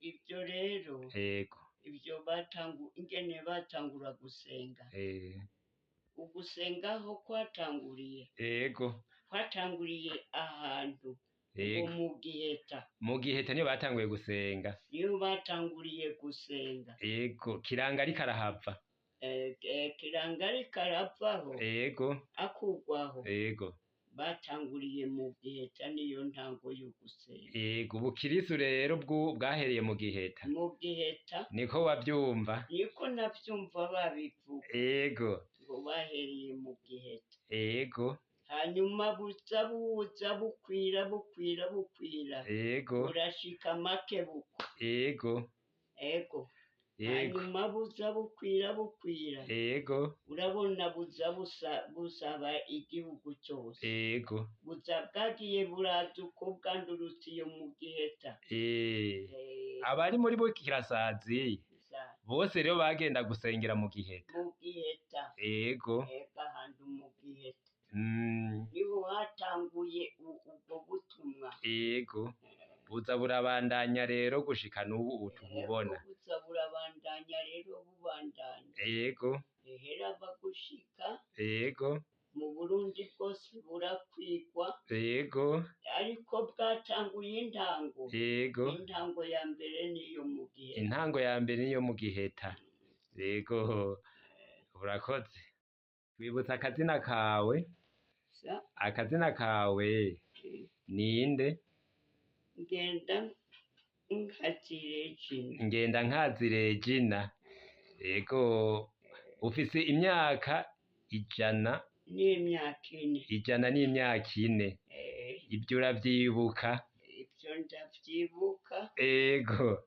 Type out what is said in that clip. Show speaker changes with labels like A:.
A: Ivyo rero,
B: Ego.
A: ivyo ingene batangura gusenga, ugusenga aho kwatanguriye, kwatanguriye ahantu ngo mu Giheta.
B: Mu Giheta niyo batanguye gusenga.
A: Niyo batanguriye gusenga.
B: Ego, Kiranga ariko arahava.
A: Kiranga ariko aravaho, akugwaho. Batanguriye mu Giheta, niyo ntango y'ugusenga.
B: Ego, ubukirisu rero bwahereye mu Giheta.
A: Mu Giheta.
B: Niko wavyumva?
A: Niko navyumva babivuga, ngo bahereye mu Giheta. Hanyuma buza buza bukwira, bukwira, bukwira, burashika Makebuko. Ego. Hanyuma buza bukwira, bukwira, urabona buza busaba igihugu cyose. Buza bwagiye buraza uko bwandurutse iyo mu Giheta.
B: Abari muri Bukirasazi bose rero bagenda gusengera mu Giheta.
A: Mu Giheta. Ego, ahantu mu Giheta niho hatanguye ubwo butumwa.
B: Ego, buza burabandanya rero gushika n'ubu tububona.
A: Ego, buza burabandanya rero, bubandanya, ehera gushika mu Burundi bwose burakwigwa. Ariko bwatanguye intango, intango ya mbere niyo mu Giheta.
B: Intango ya mbere niyo mu Giheta. Yego, urakoze. Twibutsa akazina kawe.
A: Sa?
B: Akazina kawe ninde?
A: Ngenda Nkazi Regina.
B: Ngenda Nkazi Regina. Yego, ufise imyaka 100
A: n'imyaka 4.
B: 104. Ibyo uravyibuka?
A: Ivyo ndavyibuka.
B: Ego.